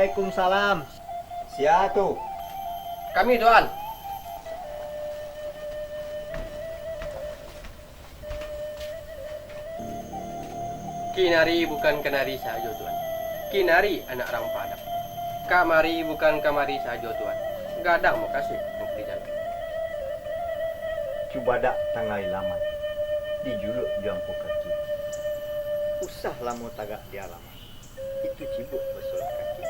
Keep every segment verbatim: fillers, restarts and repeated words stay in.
Waalaikumsalam. Sia tu? Kami, Tuan. Kinari bukan kanari sajo, Tuan. Kinari anak rang Padang. Kamari bukan kamari sajo, Tuan. Gadang mukasuik nagari jaleh. Cubadak tangah ilaman, dijuluak jo ampu kaki. Usah lamo tagak di alaman, itu cibuk basulah kaki.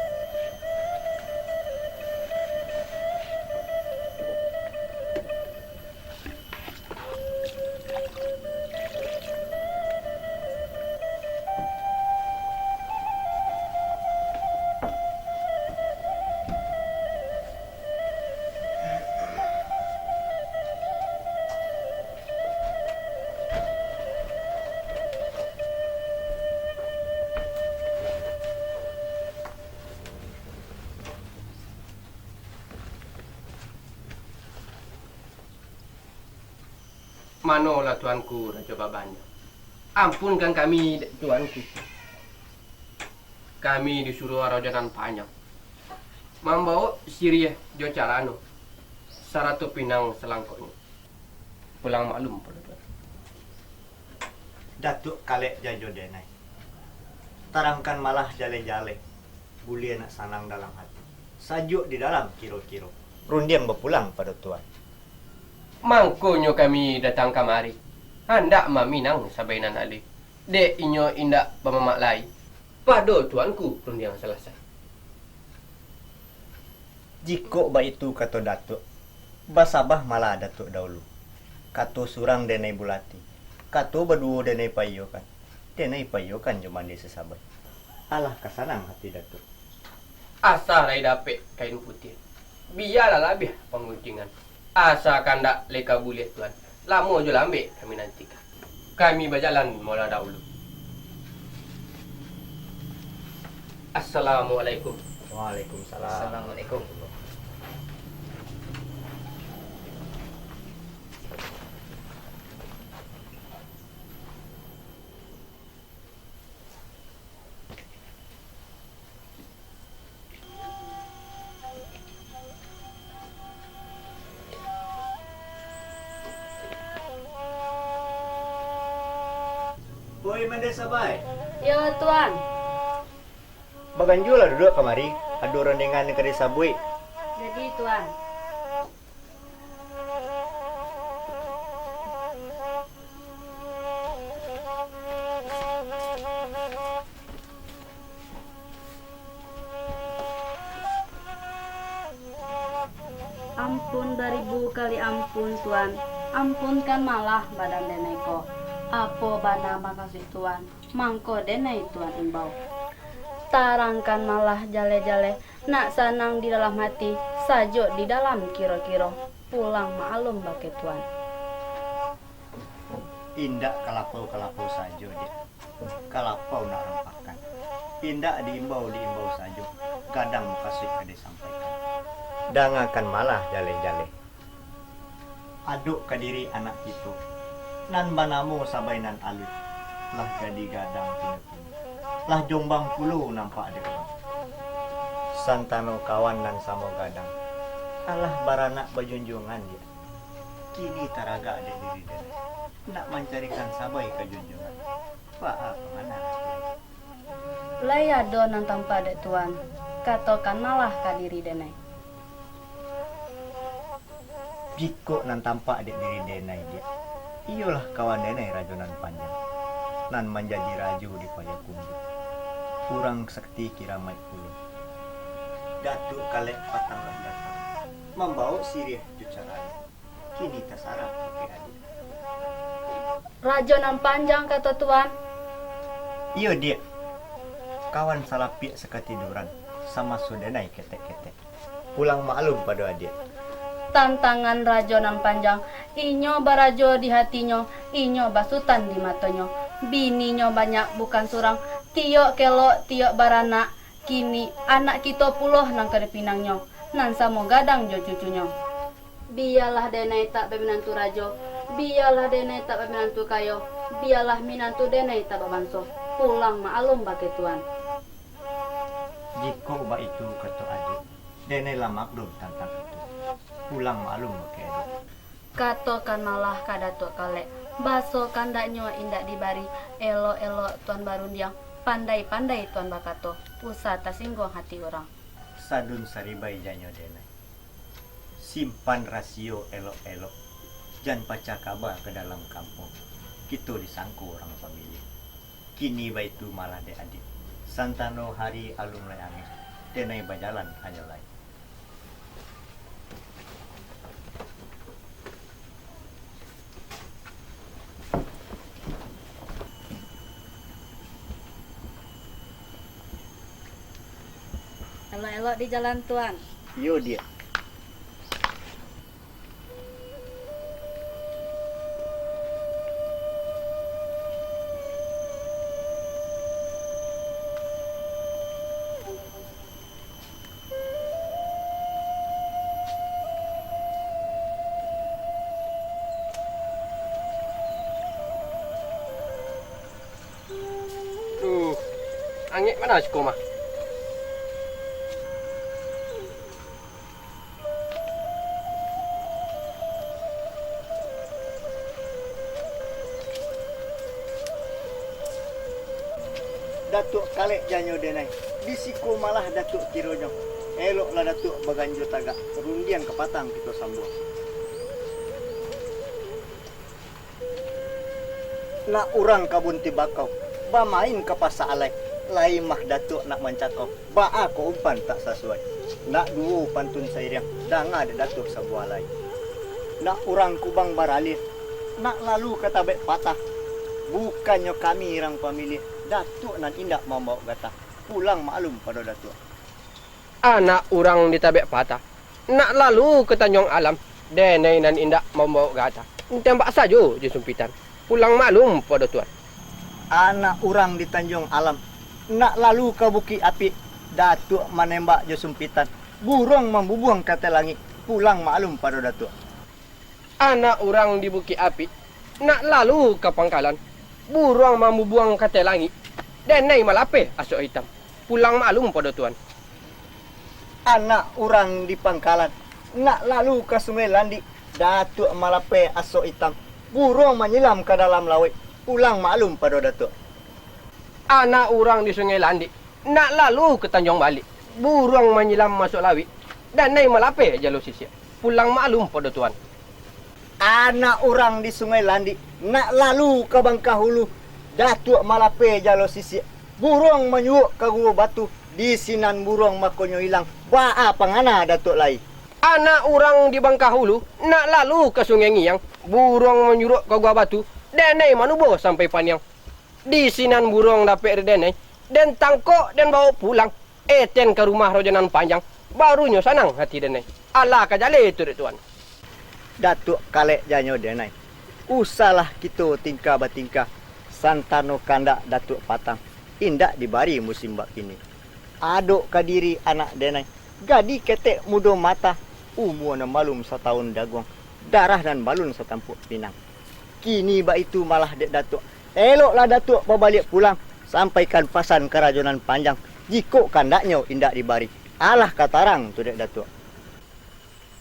Manolah Tuanku Rajo Babanjo? Ampunkan kami, Tuanku. Kami disuruah Rajo Nan Panjang mambawok siriah jo calano, sarato pinang salangkoknyo. Pulang maklum pado Tuan. Datuak Kalek Jajo Denai, tarangkan malah jaleh-jaleh, buliah nak sanang dalam hati, sajuak di dalam kiro-kiro. Rundiang bapulang pado Tuan. Mangkonyo kami datang kamari, handak maminang sabai nan alih, dek inyo indak bamamak lai, pado Tuanku rundiang salasai. Jikok baitu kato Datuak, basabah malah Datuak dahulu. Kato surang denai bulati, kato baduo denai paiyokan, denai paiyokan jo mande sasabai. Alah ka sanang hati Datuak. Asa lai dapek kain putiah, bialah labiah pangguntingan. Asa kandak lai ka buliah Tuan, lamo jo lambek kami nantikan. Kami bajalan molah dahulu. Assalamualaikum. Waalaikumsalam. Assalamualaikum. Oi, Mande Sabai. Yo, Tuan. Baganjualah duduak kamari, ado rondengan nan ka disabuik. Jadi, Tuan. Ampun baribu kali ampun, Tuan. Ampunkan malah badan denai ko. Apo bana makasuik Tuan? Mangko denai Tuan imbau. Tarangkan malah jaleh-jaleh, nak sanang di dalam hati, sajuak di dalam kiro-kiro. Pulang maklum bakeh Tuan. Indak kalapau-kalapau sajo, Diak. Kalapau nak rampakan. Indak diimbau-diimbau sajo, gadang mukasuik ka disampaikan. Dangakan malah jaleh-jaleh. Adok ka diri anak kito, nan banamo Sabai nan aluih, lah jadi gadang pinyo-pinyo, lah jombang pulo nampak dek urang. Santano kawan nan samo gadang, alah baranak bajunjuangan, Diak. Kini taragak dek diri den, nak mancarikan Sabai ka junjuangan. Baa pangana ati? Lai ado nan tampak dek Tuan, katokan malah ka diri denai. Jikok nan tampak dek diri denai, Diak, iyolah kawan denai Rajo Nan Panjang, nan manjadi rajo di Payakumbuah. Urang sakti kiramaik pulo. Datuak Kalek Patang lah datang, mambawok siriah jo carano. Kini tasarah bakeh adiak. Rajo Nan Panjang, kato Tuan. Iyo, Diak. Kawan salapiak sakatiduran, samaso denai ketek-ketek. Pulang maklum pado adiak. Tantangan Rajo Nan Panjang, inyo barajo di hatinyo, inyo basutan di matonyo. Bininyo banyak bukan surang, tiok kelok, tiok baranak. Kini anak kito pulo nan ka dipinangnyo, nan samo gadang jo cucunyo. Bialah denai tak baminantu rajo, bialah denai tak baminantu kayo, bialah minantu denai tak babanso, pulang maklum bakeh Tuan. Jikok baitu kato adiak, denai lah maklum tantang itu. Pulang maklum bakeh adiak. Katokanlah ka Datuak Kalek, baso kandaknyo indak dibari, elok-elok Tuan barundiang, pandai-pandai Tuan bakato, usah tasingguang hati urang. Sadun saribai janyo denai. Simpan rasio elok-elok, jan pacah kaba ka dalam kampuang, kito disangko urang pamiliah. Kini baitu malah dek adiak, santano hari alun lai angek, denai bajalan hanyo lai. Elok-elok di jalan, Tuan. Iyo, Diak. Duh, angek bana siko mah. Datuak Kalek janyo denai, di siko malah Datuak kironyo. Eloklah Datuak baganjo tagak, rundiang ka patang kito sambuang. Nak urang kabun timbakau, bamain ka pasa alai, lai mah Datuak nak mancakau, baa kok umpan tak sasuai. Nak duo pantun sairiang, danga dek Datuak sabuah lai. Nak urang kubang baralia, nak lalu ka tabek patah, bukannyo kami urang pamiliah, Datuak nan indak mambawok gatah, pulang maklum pado Datuak. Anak urang di tabek patah, nak lalu ka Tanjuang Alam, denai nan indak mambawok gatah, tembak sajo jo sumpitan, pulang maklum pado Tuan. Anak urang di Tanjuang Alam, nak lalu ka Bukik Apik, Datuak manembak jo sumpitan, buruang mambubuang ka ateh langik, pulang maklum pado Datuak. Anak urang di Bukik Apik, nak lalu ka pangkalan, buruang mambubuang ka ateh langik, denai malapeh asok itam, pulang maklum pado Tuan. Anak urang di pangkalan, nak lalu ka Sungai Landik, Datuak malapeh asok itam, buruang manyilam ka dalam lauik, pulang maklum pado Datuak. Anak urang di Sungai Landik, nak lalu ka Tanjuang Balik, buruang manyilam masuak lauik, denai malapeh jalo sisiak, pulang maklum pado Tuan. Anak urang di Sungai Landik, nak lalu ka Bangkahulu, Datuak malapeh jalo sisiak, buruang manyuruak ka Guo Batu, di sinan buruang makonyo ilang, baa pangana Datuak lai. Anak urang di Bangkahulu, nak lalu ka Sungai Ngiang, buruang manyuruak ka Guo Batu, denai manubo sampai paniang. Di sinan buruang dapek dek denai, den tangkok den bawok pulang, eten ka rumah Rajo Nan Panjang, barunyo sanang hati denai. Alah ka jaleh tu dek Tuan. Datuak Kalek janyo denai, usahlah kito tingkah batingkah, santano kandak Datuak patang, indak dibari musim bak kini. Adok ka diri anak denai, gadih ketek mudo mata, umua nan balun satahun daguang, darah nan balun satampuak pinang. Kini baitu malah dek Datuak, eloklah Datuak babaliak pulang, sampaikan pasan ka Rajo Nan Panjang, jikok kandaknyo indak dibari, alah ka tarang tu dek Datuak.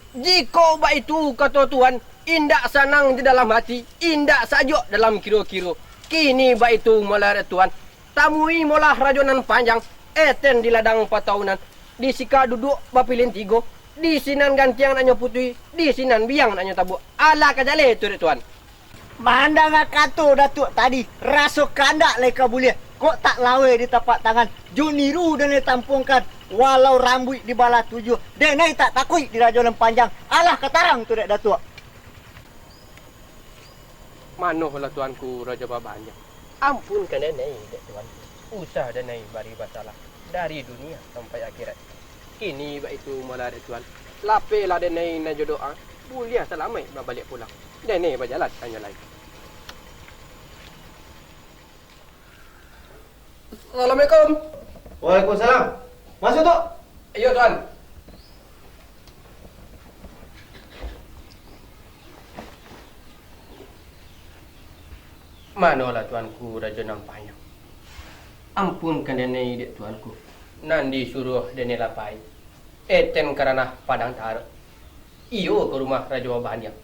Jikok baitu kato Tuan, indak sanang di dalam hati, indak sajuak dalam kiro-kiro. Kini baitu malah dek Tuan, tamui molah Rajo Nan Panjang, eten di ladang pataunan, di sika duduak bapilin tigo, di sinan gantiang naknyo putuih, di sinan biang naknyo tabuak. Alah ka jaleh tu dek Tuan. Mandanga kato Datuak tadi, raso kandak lai ka buliah, kok tak laweh di tapak tangan, jo niru denai tampuangkan, walau rambuik dibalah tujuah, denai tak takuik di Rajo Nan Panjang, alah ka tarang tu dek Datuak. Manolah Tuanku Rajo Babanjang, ampunkan denai dek Tuanku, usah denai bari basalah, dari dunia sampai akhirat. Kini baitu malah dek Tuan, lapehlah denai nan jo doa, buliah salamaik babaliak pulang. Denai bajalan hanyo lai. Assalamualaikum. Waalaikumsalam. Masuak, Tok. Iyo, Tuan. Manolah Tuanku Rajo Nan Panjang. Ampunkan denai dek Tuanku. Nan disuruah dek Nela Pai, Eten ka ranah Padang Tarak, iyo ka rumah Rajo Babandiang.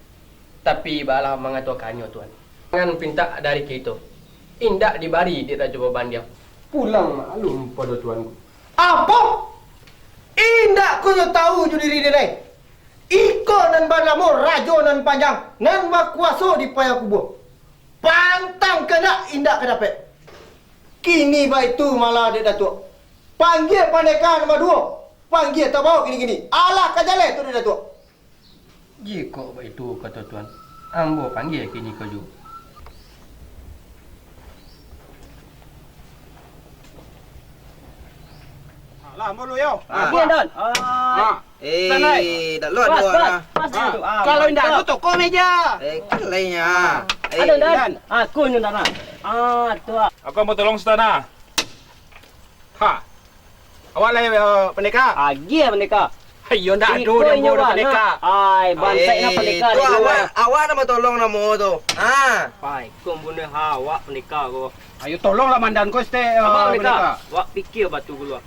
Tapi, baalah mangatokannyo, Tuan. Jangan pintak dari kito, indak dibari dek Rajo Babandiang. Pulang maklum pado Tuanku. Apo? Indak ko nyo tahu jo diri den ai? Iko nan banamo Rajo Nan Panjang, nan bakuaso di Payakubuah. Pantang kandak indak ka dapek. Kini baitu malah dek Datuak. Panggia pandeka nan baduo. Panggia tabao kini-kini. Alah ka jaleh tu dek Datuak. Jikok baitu kato Tuan, ambo panggia kini ko juo. Alah, ambo lu yo. Ah. Ambo, Don. Ah. Eh, Sanai. Dak lo Pas, aduh pas, ah. Pas, Ah. tu. Ah, Kalau indak mantap. Ado toko meja. Eh, kalainya. Eh, Aduh, Dan. Dan. Aku nyo, Dan. Ah, tu, ah. Aku mau tolong Sutana. Ha. Awak lai, eh, pandeka? Agiah pandeka. Iyo, ndak ado Iko namo inyo dah bana. Pandeka. Ai, bansaik nah Eh, pandeka tu dek awak, awak. Awak nama tolong namo tu. Ha. Ai, kau bunuh awak pandeka ko. Ayo tolonglah mandan ko sete, Abang eh, pandeka. Pandeka. Wak pikir batu gulu.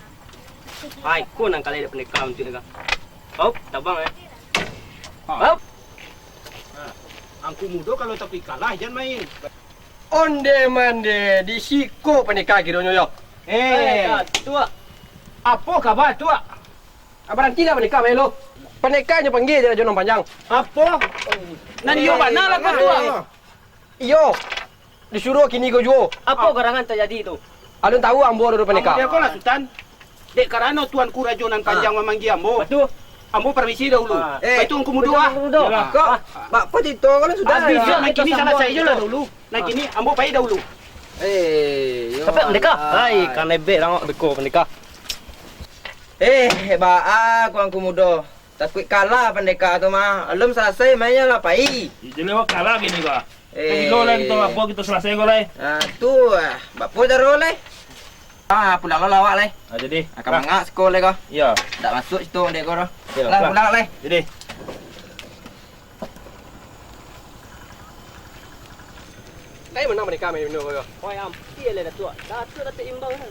Ai, ko nang kalai dek pandeka untuk deka. Hop, tabang eh. Ha. Hop. Ha. Angku mudo kalau tapi kalah jan main. Onde mande, di siko pandeka kironyo yo. Eh. Eh, Datuak. Apo kaba, Tuak? Ah, barantilah pandeka main lo. Pandeka nyo panggia je Rajo Nan Panjang. Apo? Nan iyo Eh, bana lah ko, Tuak. Iyo. Disuruah kini ko juo. Apo Ah. garangan tajadi tu? Alun tahu ambo doh pandeka. Ambo dia ko lah, Sutan. Dek karano Tuanku Rajo Nan Panjang Ah. mamanggia ambo. Batua. Ambo parmisi dahulu. Ah. Eh, Baitu angku mudo ah. Mudo. Iyolah. Kok, Ah. bak apa cerita kalau sudah? Habis Yo, yo, nak kini salasai je lah dulu. Nak kini ambo pai dahulu. Eh, yo. Sampai pandeka. Hai, kan lebek lah beko pandeka. Eh, baa ko angku mudo. Takuik kalah pandeka tu mah. Alun salasai mainnyo lah pai. Ih, jadi awak kalah gini kok. Eh. Kan gilo lah kito apo kito salasai ko lai. Ah, tu ah. Bak apo caro lai? Ah, pulang lo lah awak lai. Ah, jadi. Ah, ka mangak siko lai ko. Iyo. Ndak masuk situ dek ko doh. Iyo, Lah, lah. pulang lai. Jadi. Lai menang mereka main bino ko yo. Oi, ampia lai Datuak. Datuak dapek imbau kan.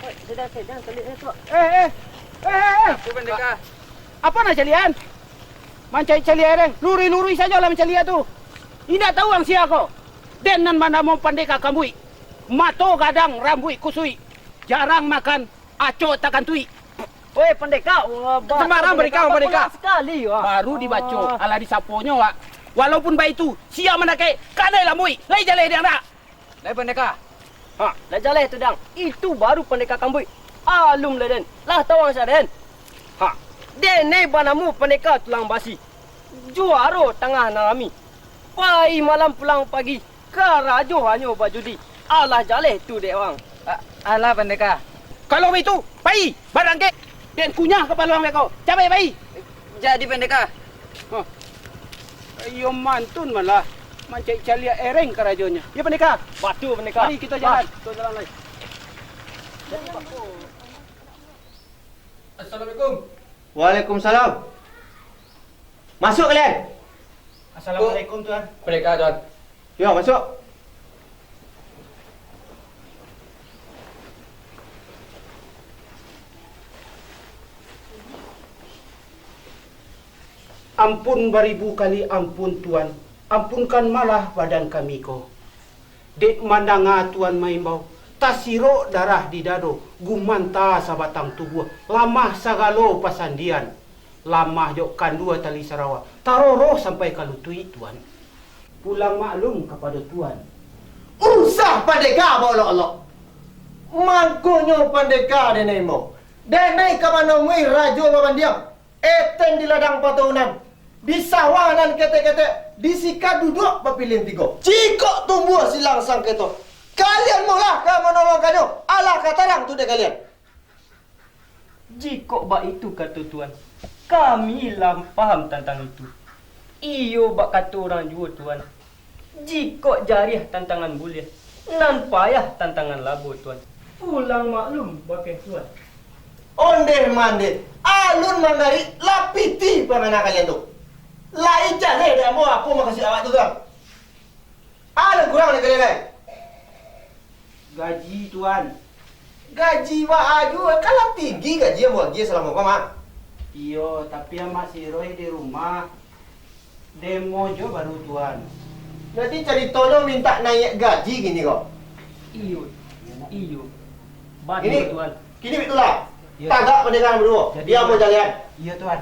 Oi, sedang, sedang, caliak Datuak. Eh, eh. Eh, eh, eh. Apo pandeka? Apo nak caliakan? Mancaliak-caliak ereng. Luruih-luruih sajo lah mancaliak tu. Indak tahu ang sia ko. Den nan banamo Pandeka Kambuik. Mato gadang, rambuik kusuik. Jarang makan, acok takantuik. Oi, pandeka, wah, ba-, Sembarang pandeka, pandeka, pandeka. Sakali, wah. Baru dibaco, Ah. alah disaponyo, wak. Walaupun baitu, sia mandakek, kanai lambuik, lai jaleh dek ang nak. Lai pandeka. Ha, lah jaleh tu, Dang. Itu baru pandeka kambuik. Alun lai den. Lah tawang sia den. Ha, den ne banamo pandeka tulang basi. Juaro tangah nan rami. Pai malam pulang pagi. Karajo hanyo bajudi. Alah jaleh tu dek wang. A-, alah pandeka. Kalau baitu, pai, barangkek. Den kunyah kapalo ang beko. Capek pai. Jadi pandeka. Hah. Iyo mantun malah. Mancaliak-caliak ereng karajonyo. Yo, Pandeka. Batua, Pandeka. Mari kito jalan. Kito jalan lai. Assalamualaikum. Waalaikumsalam. Masuk kalian. Assalamualaikum, Tuan. Pandeka, Tuan. Yo, masuk. Ampun baribu kali ampun, Tuan. Ampunkanlah badan kami ko. Dek mandanga Tuan maimbau, tasirok darah di dado, gumanta sabatang tubuah, lamah sagalo pasandian. Lamah jo kandua tali sarawa, taroroh sampai ka lutuik, Tuan. Pulang maklum kapado Tuan. Usah Pandeka baolok-olok. Mangkonyo Pandeka denai imbau. Denai ka manomui Rajo Babandiang, Eten di ladang paturunan, di sawah nan ketek-ketek, di sika duduak bapilian tigo. Jikok tumbuah silang sangketo, kalian molah ka manolongkannyo, alah ka tarang tu dek kalian. Jikok baitu kato Tuan, kami lah paham tantang itu. Iyo bak kato urang juo, Tuan. Jikok jariah tantangan buliah, nan payah tantangan labo, Tuan. Pulang maklum bakeh Tuan. Ondeh-mandeh, alun manggarik, lah pitih pangana kalian tu. Lai jaleh dek ambo apo makasuik awak tu, Tuan. Alun kurang dek kalian lai. Gaji, Tuan. Gaji baa juo, kan lah tinggi gaji ambo agiah salamo ko, Mak. Iyo, tapi Amak Siroi di rumah demo jo baru, Tuan. Jadi caritonyo mintak naiak gaji kini ko? Iyo, iyo. Batua, Tuan. Kini baitulah. Iyo, Tuan. Tagak pandeka baduo. Jadi, Tuan. Bia ambo jalehan. Iyo, Tuan.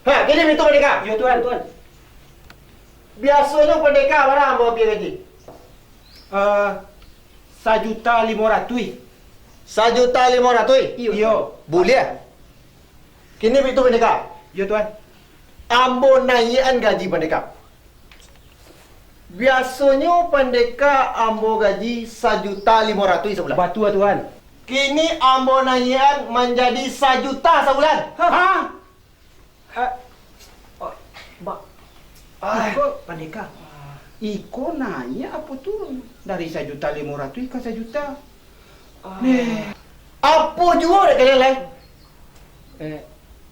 Ha, kini pintu pandeka. Iyo, Tuan. Biasonyo pandeka bara ambo agiah gaji? Eh, sajuta limo ratuih. Sajuta limo ratuih? Iyo. Iyo. Buliah. Kini pintu pandeka. Iyo, Tuan. Ambo naiakan gaji pandeka. Biasonyo pandeka ambo gaji sajuta limo ratuih sabulan. Batua, Tuan. Kini ambo naiakan manjadi sajuta sabulan. Ha? Eh, oh, ba-, ah, iko pandeka. Iko naiak apo turun? Dari sajuta limo ratuih ka sajuta. Ah. Neh. Apo juo dek kalian lai? Eh,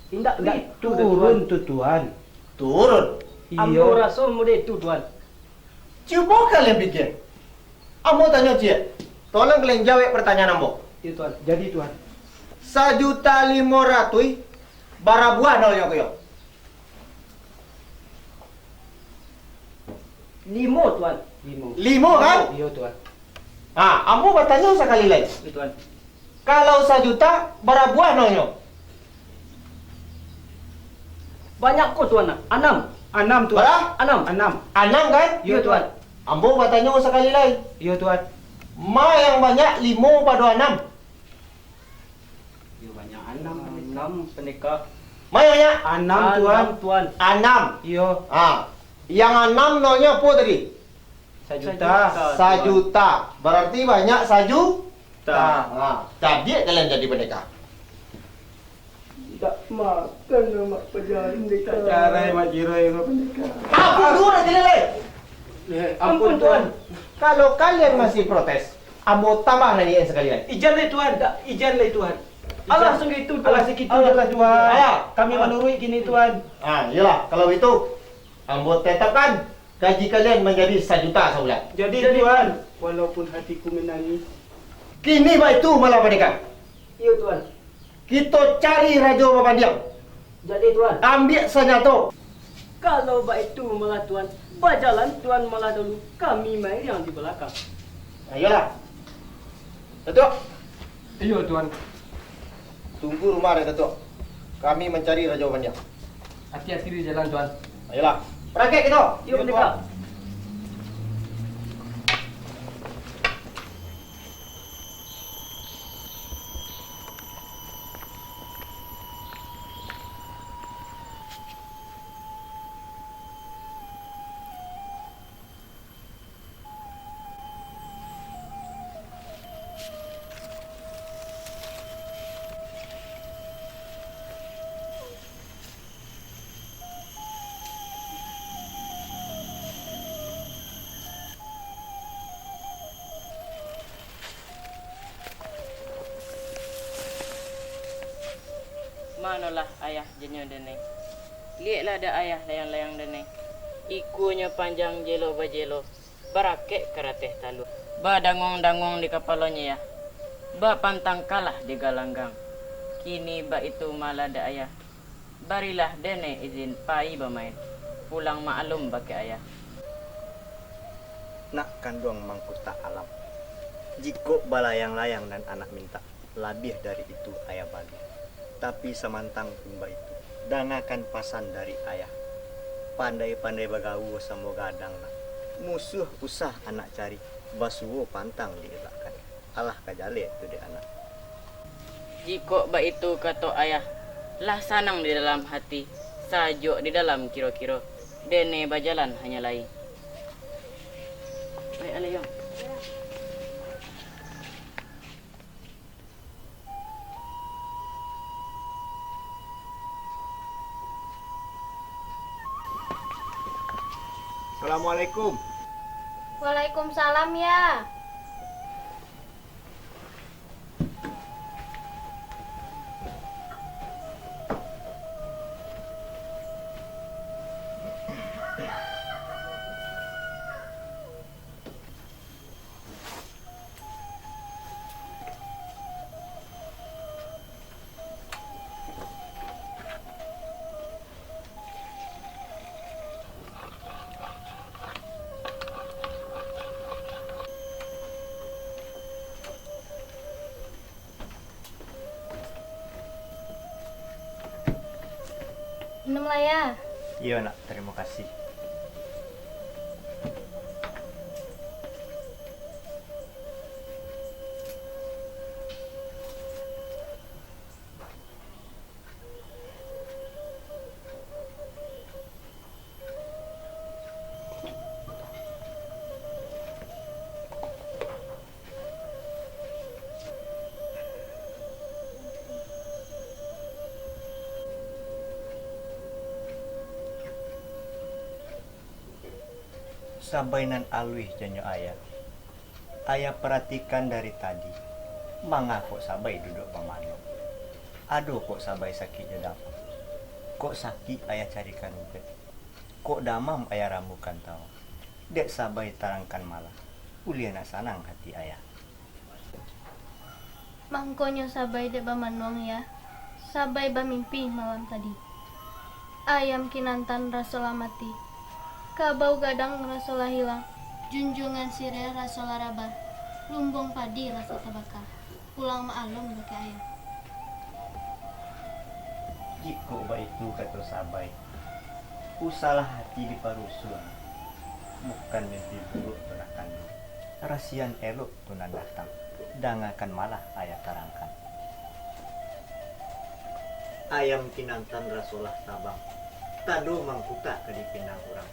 indak, indak baitu, turun tu, Tuan. Turun? Iyo. Ambo raso mode tu, Tuan. Cubo kalian pikia. Ambo tanyo ciek. Tolong kalian jawek pertanyaan ambo. Iyo, Tuan. Jadi, Tuan. Sajuta limo ratuih, bara buah nolnyo ko yo? Limo, Tuan. Limo. Limo, kan? Iyo, Tuan. Ha, ambo batanyo sakali lai. Iyo, Tuan. Kalau sajuta, bara buah nolnyo? Banyak ko, Tuan. Anam. Anam, Tuan. Bara? Anam. Anam. Anam, kan? Iyo, Tuan. Ambo batanyo sakali lai. Iyo, Tuan. Ma yang banyak, limo pado anam? Iyo, banyak anam. Anam, pandeka. Ma yang banyak? Anam, Tuan. Anam, Tuan. Anam. Iyo. Ha. Yang anam nolnyo apo tadi? Sajuta. Sajuta, Tuan. Sajuta. Berarti banyak sajuta. Ha. Cadiak kalian jadi pandeka. Indak makan, Mak, pajarin dek. Indak carai, Mak Jiroi, Mak, pandeka. Apo juo lah kalian lai? Eh, ampun, ampun, Tuan. Tuan. Kalau kalian masih protes, ambo tambah naiakan sakali lai. Ijan lai, Tuan. Ijan lai, Tuan. Alah, ijan. Sungguah itu, Tuan. Alah, sakitu juo lah, Tuan. Alah. Kami manuruik kini, Tuan. Ah, iyolah, kalau baitu, ambo tetapkan gaji kalian manjadi sajuta sabulan. Jadi, Tuan. Walaupun hatiku menangis. Kini baitu malah pandeka. Iyo, Tuan. Kito cari rajo bapandiang. Jadi, Tuan. Ambiak sanjato. Kalau baitu malah, Tuan, bajalan Tuan malah dulu, kami mairiang di balakang. Ayolah. Datuak. Iyo, Tuan. Tunggu rumah dek Datuak. Kami mancari rajo bapandiang. Ati-ati di jalan, Tuan. Ayolah. Barangkek kito. Iyo, Tuan. Pandeka. Manolah ayah janyo denai. Lieklah dek ayah layang-layang denai. Ikonyo panjang jelo bajelo, barakek karateh talua. Badanguang-danguang di kapalonyo, yah. Bapantang kalah di galanggang. Kini baitu malah dek ayah. Barilah denai izin pai bamain. Pulang maklum bakeh ayah. Nak kanduang mangkutak alam. Jikok balayang-layang nan anak mintak, labiah dari itu ayah bali. Tapi samantang pun baitu, dangakan pasan dari ayah. Pandai-pandai bagaua samo gadang nak. Musuah usah anak cari, basuo pantang dielakkan. Alah ka jaleh tu dek anak. Jikok baitu kato ayah, lah sanang di dalam hati, sajuak di dalam kiro-kiro, denai bajalan hanyo lai. Baik, alai, Yong. Assalamualaikum. Waalaikumsalam, ya. Minumlah, Yah. Iyo, Nak. Tarimo kasih. Sabai nan aluih janyo ayah. Ayah paratikan dari tadi, manga kok sabai duduak bamanuak. Ado kok sabai sakik jo damam. Kok sakik ayah carikan ubek. Kok damam ayah ramukan tawa. Dek sabai tarangkan malah, buliah nak sanang hati ayah. Mangkonyo sabai dek bamanuang, Yah. Sabai bamimpi malam tadi. Ayam kinantan raso lah mati. Kabau gadang raso lah hilang. Junjuangan siriah raso lah rabah. Lumbuang padi raso tabaka. Pulang maalum bakeh ayah. Jikok baitu kato sabai, usahlah hati diparusuah. Bukan mimpi buruak tu nak kanduang. Rasian elok tu nan datang, dangakan malah ayah tarangkan. Ayam kinantan raso lah tabang, tando mangkutak ka dipinang urang.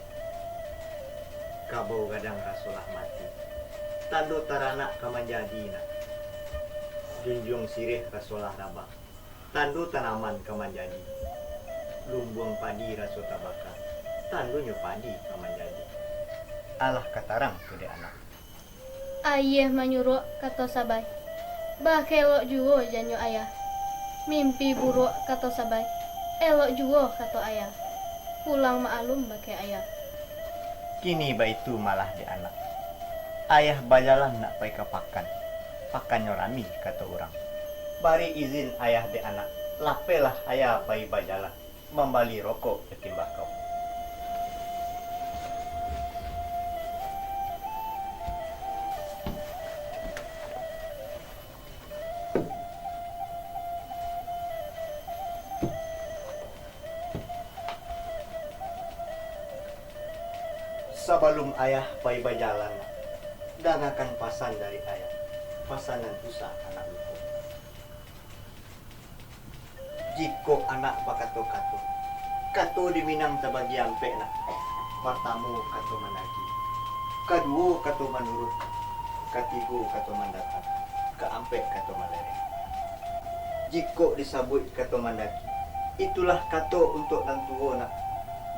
Kabau gadang raso lah mati, tando taranak ka manjadi nak. Junjuang siriah raso lah rabah, tando tanaman ka manjadi. Lumbuang padi raso tabaka, tandonyo padi ka manjadi. Alah ka tarang tu dek anak. Ayah manyuruak, kato sabai. Bakelok juo janyo ayah. Mimpi buruak, kato sabai. Elok juo, kato ayah. Pulang maalum bakeh ayah. Kini baitu malah dek anak. Ayah bajalan nak pai ka pakan. Pakannyo rami, kato urang. Bari izin ayah dek anak. Lapehlah ayah pai bajalan. Mambali rokok jo timbakau. Sabalum ayah pai bajalan, dangakan pasan dari ayah, pasan nan usah anak lupo. Jikok anak bakato-kato, kato di Minang tabagi ampek nak. Partamo kato mandaki, kaduo kato manurun, katigo kato mandatang, kaampek kato malereh. Jikok disabuik kato mandaki, itulah kato untuak nan tuo nak.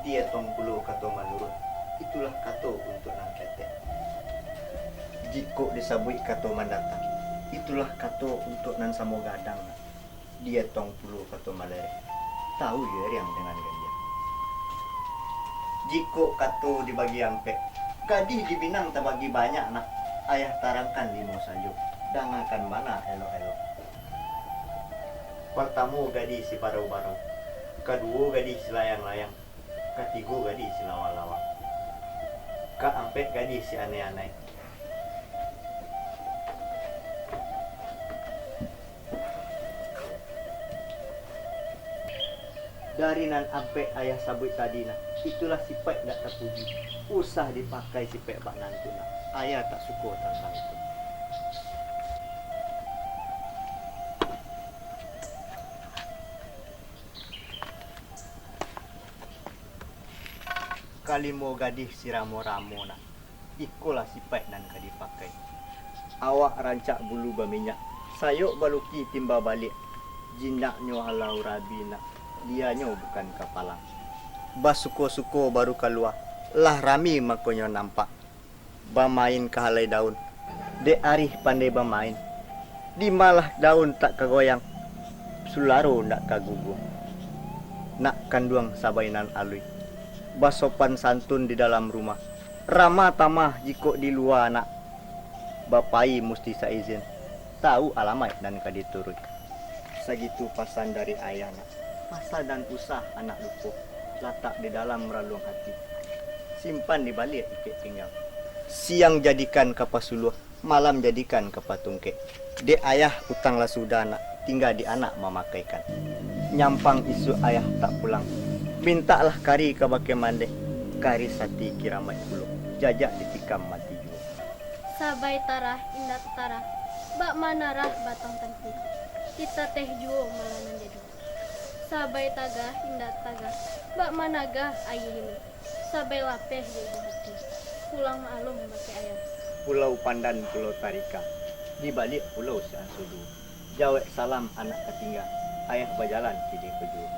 Dietong pulo kato manurun, itulah kato untuak nan ketek. Jikok disabuik kato mandatang, itulah kato untuak nan samo gadang nak. Dietong pulo kato malereh, tau jo eriang dengan gandia. Jikok kato dibagi ampek, gadih di Minang tabagi banyak nak. Ayah tarangkan limo sajo, dangakan bana elok-elok. Partamo gadih si barau-barau, kaduo gadih si layang-layang, katigo gadih si lawang-lawang, kaampek gadih si anai-anai. Dari nan ampek ayah sabuik tadi nah, itulah sipaik ndak tapuji. Usah dipakai sipaik bak nan tu nah. Ayah tak suko tantang itu. Kalimo gadih si ramo-ramo nak, ikolah sipaik nan ka dipakai. Awak rancak bulu baminyak, sayok baluki timba baliak, jinaknyo halau rabi nak, dianyo bukan kapalang. Basuko-suko baru kalua, lah rami makonyo nampak. Bamain ka halai daun. Dek arih pandai bamain. Dimalah daun tak ka goyang, sularo ndak ka guguah. Nak kanduang sabai nan aluih. Basopan santun di dalam rumah. Ramah tamah jikok di lua nak. Bapayi musti saizin. Tau alamaik nan ka dituruik. Sagitu pasan dari ayah nak. Pasan nan usah anak lupo, latak di dalam raluang hati. Simpan di baliak ikek pinggang. Siang jadikan kapa suluah, malam jadikan kapa tungkek. Dek ayah utang lah sudah nak, tingga di anak mamakaikan. Nyampang isuak ayah tak pulang, Mintaklah kari kabake mandeh, kari sati kiramaik pulo, jajak ditikam mati juo. Sabai tarah indak tatarah, bak manarah batang tanti, ditateh juo malah nan jadi. Sabai tagah indak tagah, bak managah aia hili, sabai lapeh jo ibo hati, pulang maklum bakeh ayah. Pulau Pandan, Pulau Tarika, di baliak Pulau Siang Sudu. Jawek salam anak katingga, ayah bajalan kini ko juo.